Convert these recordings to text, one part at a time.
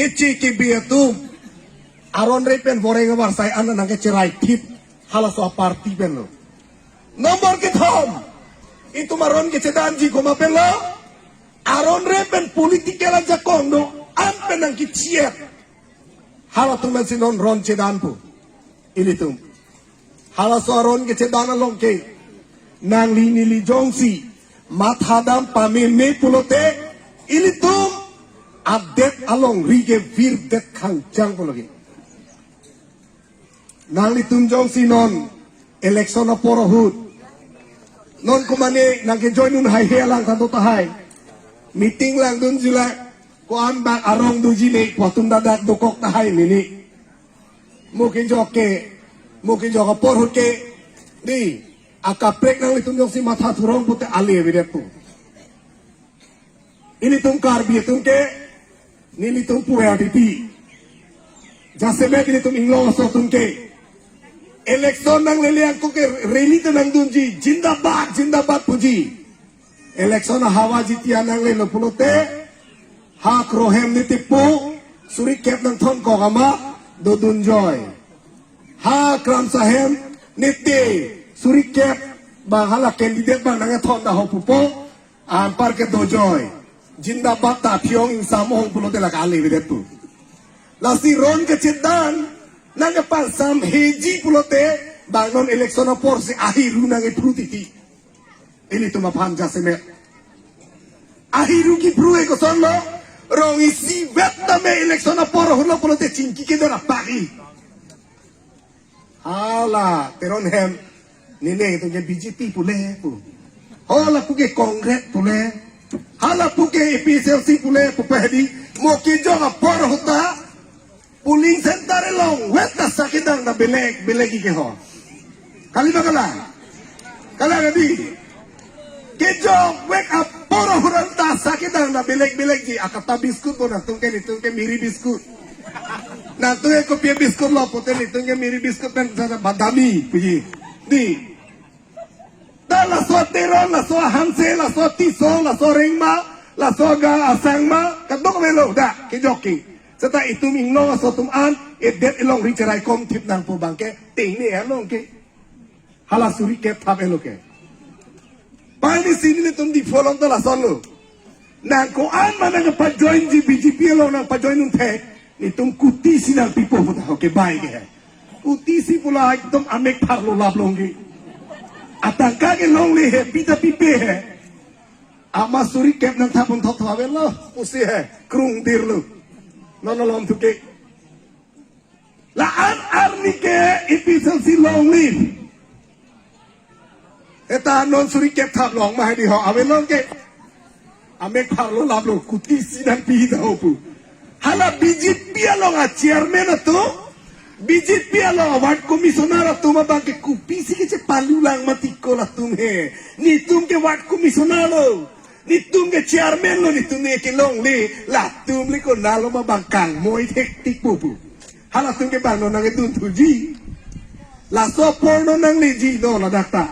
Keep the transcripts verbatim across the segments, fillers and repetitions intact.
Keche kebe atum aron re pen voreng avarsai an nangkecherai thip halaso aparty pen lo. Number kethom, itum aron kechedanji komat pen lo, aron re pen political ajakong do-an pen nangkechiet. Halatum pensi non ron chedan pu ilitum. Halaso aron kechedan along ke nangli neli jongsi mathadam pameme pulote ilitum adet alongri ke virdet khangchang pulo ke. Nanglitum jongsi non election apor ahut non komane nangkejoin un haihe alang ta do tahai. Meeting langdunji la ko-an bak arong doji ne pu atum dak dak dokok tahai mini. Mo kejok ke, mo kejok apor ahut ke, di, akaprek nanglitum jongsi matha thurong pute ale avedet pu. Ilitum Karbi atum ke, nelitum pu R T P. Jasemet ilitum inglong aso atum ke. Election nanglele ako ke rally ta nangdunji, jindabad, jindabad puji. Election ahawa jitiya nanglelo pulote, ha Kro hem ne tepo, suri kep nangthonkok amat dodun joi. Ha Kramsa hem ne te, suri kep bang hala candidate bang nangkethon da ho pupo, anpar ke do joi. Jindabad ta aphi-ong ingsam ahong pulote la kale avedet pu. Lasi ron kechedan nangkepangsam heji pulote bang non election apor si ahiru nangkephru titi. Ilitum aphan jasemet. Ahiru kephru e kosonlo, rong isivet tame election apor ahut lo pulote chingki kedon apaki. Hala Teron hem, nene itum ke B J P pule pu. Hala pu ke Congress pule. Hala pu ke A P H L C pule pu pahedi. Mo kejok apor ahut ta polling center along wet ta sa kedang ta belek belek ke ho. Kali ba kalang? Kalang adi. Kejok wet apor ahut an ta sa kedang ta belek belek ji. Akata biscuit bo nangtum ke, nelitum ke Miri biscuit. Nangtum ke kopi biscuit lo pute nelitum ke Miri biscuit pen sa Badami puji. Di. Da laso Teron, laso Hanse, laso Tisso, laso Rengma, laso ga Asangma, kadokave lo da kejok ke. Seta itum inglong aso atum an, edet alongri cheraikom thip nangpo bang ke, tengne along ke. Hala suri kep thap elo ke. Pai ni sini nelitum Diphu along ta lason lo. Nang ko-an ma nangpajoin ji B J P along nangpajoin un the. Nelitum kuti si nangpipo puta ho ke bai ke he. Kuti si pula ekdom amek pharlo lap longji. Atangka ke longle he, pi ta pipe he. Amat suri kep nangthap un thok thok avelo pusi he. Krung dir lo. Non alom thuke. La-an arni ke A P H L C longle. Eta non suri kep thap long ma hedi ho avelong ke. Amek pharlo lap lo kuti si nangpi ta ho pu. Hala B J P along a chairman atum, B J P along a ward commissioner atum abang ke kopi si kechepalu lang mati ko latum he. Nelitum ke ward commissioner lo. Nelitum ke chairman lo, nelitum ne kelongle, latum le konatlo ma bang kangmoi thektik pu pu. Halatum ke bang non nangkedun thuji. Laso apor non nangleji non ladak ta.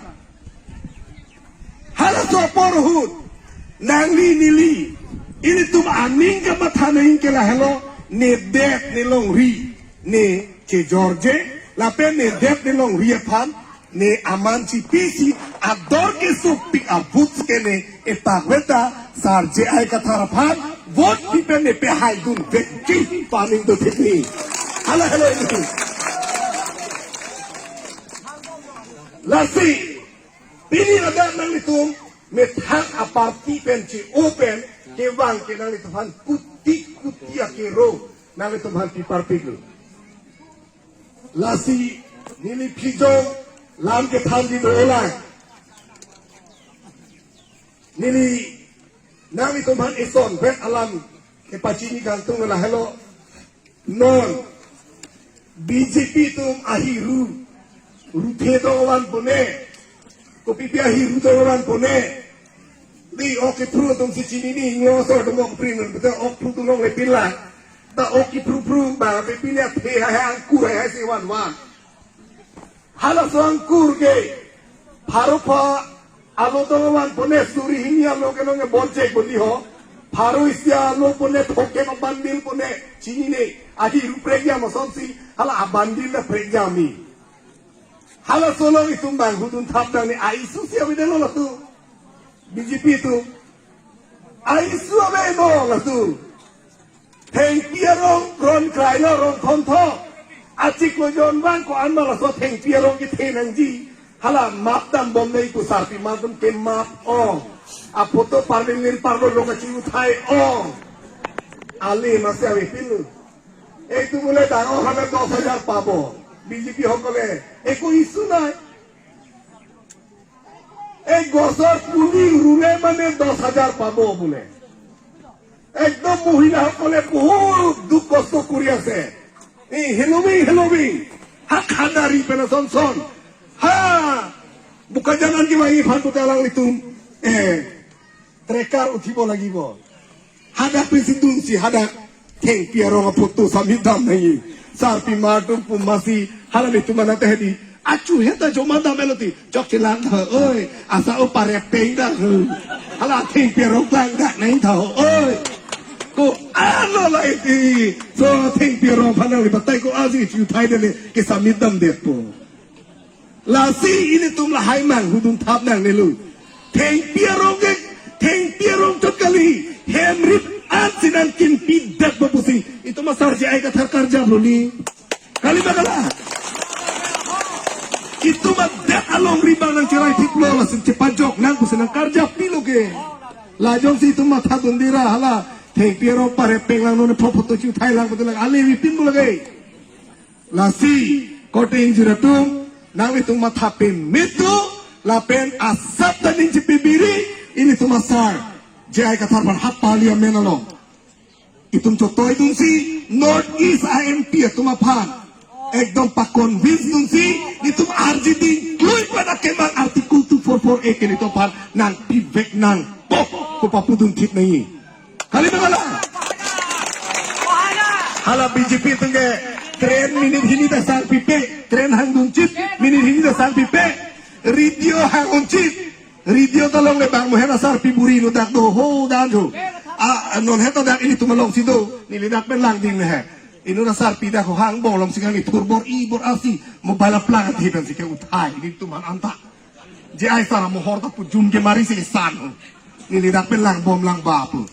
Halaso apor ahut nangli neli ilitum aning kamatha nangji ke lahelo, ne det ne longri ne chejorje, lapen ne det ne longri aphan ne aman chipisi ador kesopik a-votes ke ne epak veta Sar J I Kathar aphan vote pi pen ne pehaidun vekji pu aning dothekji. Hala helo ini. Lasi pini ladak nanglitum methang a-party pen che-o pen kevang ke nanglitum aphan kuti kuti akero nanglitum aphan piparpiklo. Lasi neli phijong lam kethanji dolang. Neli nanglitum aphan eson vet alam kepachini kangtung lahelo. Non B J P atum ahiru ruthe dong vanpo ne. Kopipi ahiru dong vanpo ne. Di ok kephru atum si chinine, inglong aso atum ok kephru non, betul ok phru atum longlepin lang. Ta ok kephru phru bang ape pini athe hai hai angkur hai hai si vanvan. Halaso angkur ke pharo pho alo dong vanpo ne, suri hini alo ke nonke bonchek bondi ho. Haro isi alo pone, thoke ma bandil pone, chinine, ahi ruprek jam asonsi, hala abandil le prek jam ni. Halaso along itum bang hudun thap nangne, a-issue si avedetlo latum. B J P atum. A-issue avelo latum. Thengpi arong ron krailo, ron thontho. Achiklo jonvang ko-an ma laso thengpi arong kethe nangji. Hala map dambom nai pu sarpimar atum ke map ong. A-photo parlin lin parlo lo kachi uthai ong. Ale masi avepinlo. এইটো বোলে ডাঙৰ হ'লে দহ হাজাৰ পাব। বিজেপি সকলে একো ইছ্যু নাই। এই গছৰ পুলি ৰুলে মানে দহ হাজাৰ পাব বোলে। একদম মহিলাসকলে বহুত দুখ কষ্ট কৰি আছে। এই হেলবি হেলবি, হা খাদাৰি পেনে চন চন, হা বোকাজানান কিবা এই ফাল্টুতে আলাং লিতুম, এ, ট্ৰেকাৰ উঠিব লাগিব। Hadak pisi dunsi hadak thengpi arong a-photo samit dam nai. Sarpimar atum pu masi hala nelitum anat hedi. Achu heta joma dam eloti. Chokche lang tha oi. Asa o pare peng da ho. Hala thengpi arong lang da nai tha ho oi. Ko-an lo la iti. So thengpi arong aphan nangli batai ko-an si chu thai dele ke samit damdetpo. Lasi ilitum lahai mang hudun thap nangnelo. Thengpi arong ke, thengpi arong chot kali. Hem rit an si nangkimpi detpo pusi itum asar J I Kathar karjap lo ni. Kali ba kala? Itum adet alongri abang nangcherai thiplo, lasi chepajok nang pusi nangkarjap pilo ke. La jongsi itum mathadun dira hala thengpi arong pare peng lang non pho photo chu thai lang betul lang. Ale avepinpo lagi. Lasi korte ingjir atum, nanglitum matha pemit do, lapen asap ta ning chipibiri, ilitum asar J I Kathar aphan ha parliament along itum chotoi dunsi, North East a-M P atum aphan ekdom pa-convince dunsi, itum arjiding klui pada kemang Article two four four A ke ilitum aphan nangpivek nangpo pu papudun thip nai. Kali ba kala? Hala B J P atum ke train minute hini ta sang pipe, train hangdun chip, minute hini ta sang pipe, radio hang un chip, radio ta longle bang mohen asarpi buri lo dak do ho dan jo. A, non heta dak ilitum alongsi do, neli dak pen langding he. Inut asarpi dak ho hang bong alongsi kangni thur bor-i bor-asi, mobile aplang athe pensi ke uthai, ilitum an anta. J I sar amohor ta pu jum ke mari si isan ho. Neli dak pen langbom langba pu.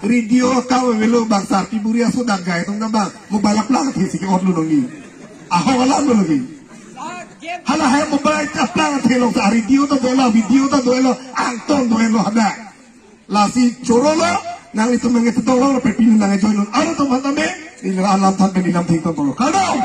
Radio ka avelo bang sarpi buri aso dak gai tong na bang. Mobile aplang athe si ke-ot lo nongi. Ahok alam lo nongi. Hala hai mobile aplang athe alongsi radio ta do-et lo, video ta do-et lo, angtong do-et lo hadak. Lasi choro lo, nanglitum nangchetong lo, pe pini nangjoin lo. Aro atum aphan tame, neli alam than pen neli lam thengtong lo. Kardom!